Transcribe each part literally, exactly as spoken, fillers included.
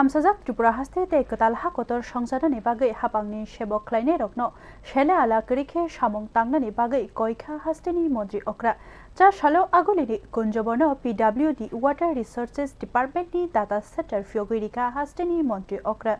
Hamsajak Tripura haste tei kwtal ha kotor songjanani bagwi hapangni sebok khlainairokno sele ala kwrwi khe samung tangnani bagwi koikha hasteni montri okra. Cha salo agulini Kunjobono P W D Water Resources Department ni data center phiyogwi rikha hasteni montri okra.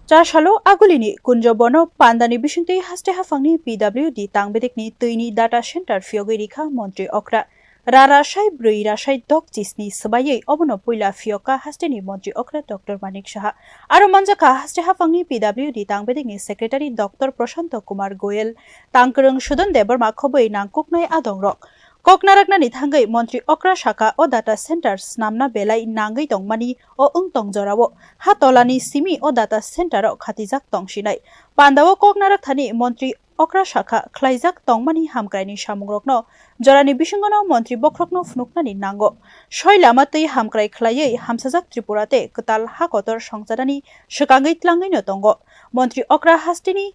Cha salo agulini Kunjobono pandani bisingtwi haste haphangni P W D tangbedekni twini data center phiyogwi rikha montri okra. Ra rasai brwi rasai dok chisni swbaiwi obono puila phiyokha hasteni montri okra Doctor Manik Saha. Aro manjakha haste haphangni P W D tangbedekni secretary Doctor Prashanto Kumar Goyal, tangkwrwng Sudan Debbarma khobwi nangkuknai adongrok. Kok naraknani thangwi montri okra sakha o data center snamna belai nangwi tongmani o wng tong jorao ha tolani simi o data center o khatijak tongsinai. Pandao kok narak thani montri okra sakha khlaijak tongmani hamkraini samungrokno jorani bisingono montri bokhorokno phunuknani nango. Soi lama twi hamkrai khlaiwi hamsajak Tripura tei kwtal ha kotor songcharani swkangwi tlangwino tongo. Montri okra hasteni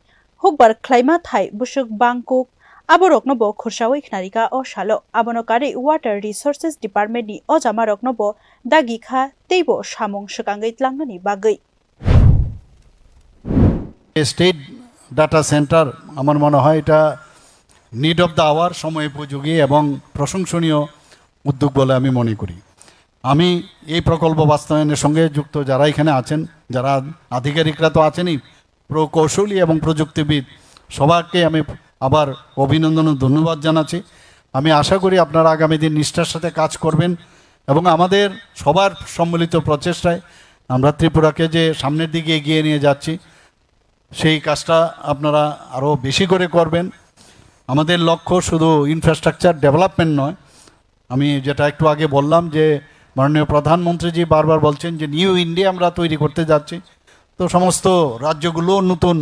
hukbar khlaima thai bwswk bangkuk aborokno bo khursawi khnarikha o salo. Abono karwi Water Resources Department ni o jamarokno bo dagi kha teibo samung swkangwi tlangnani bagwi. State data centre আমার মনে হয় এটা need of the our, সময়োপযোগী এবং প্রশংসনীয় উদ্যোগ বলে আমি মনে করি। আমি এই প্রকল্প বাস্তবায়নের সঙ্গে যুক্ত যারা এখানে আছেন, যারা আধিকারিকরা তো আছেনই, প্রকৌশলী এবং প্রযুক্তিবিদ, সবাইকে আমি আবার অভিনন্দন ও ধন্যবাদ জানাচ্ছি। আমি আশা করি আপনারা আগামী দিন নিষ্ঠার সাথে কাজ করবেন এবং আমাদের সবার সম্মিলিত প্রচেষ্টায় আমরা ত্রিপুরাকে যে সামনের দিকে এগিয়ে নিয়ে যাচ্ছি, সেই কাজটা আপনারা আরও বেশি করে করবেন। আমাদের লক্ষ্য শুধু ইনফ্রাস্ট্রাকচার ডেভেলপমেন্ট নয়, আমি যেটা একটু আগে বললাম যে মাননীয় প্রধানমন্ত্রীজি বারবার বলছেন যে নিউ ইন্ডিয়া আমরা তৈরি করতে যাচ্ছি। তো সমস্ত রাজ্যগুলো নতুন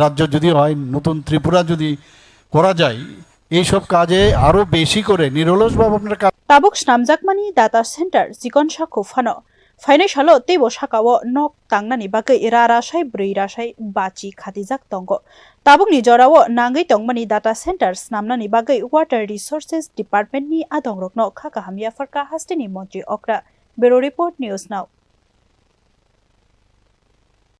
রাজ্য যদি হয়, নতুন ত্রিপুরা যদি করা যায়, এইসব কাজে আরও বেশি করে নিরলসভাবে আপনারা কাজ Tabuk snamjakmani data center chikon sakhu phano phainai salo teibo sakao nok tangnani bagwi ra rasai brwi rasai bachi khatijak tongo. Tabukni jorao nangwi tongmani data center snamnani bagwi Water Resources Department ni adongrokno kha kaham yapharkha hasteni montri okra. Bureau Report, News Now.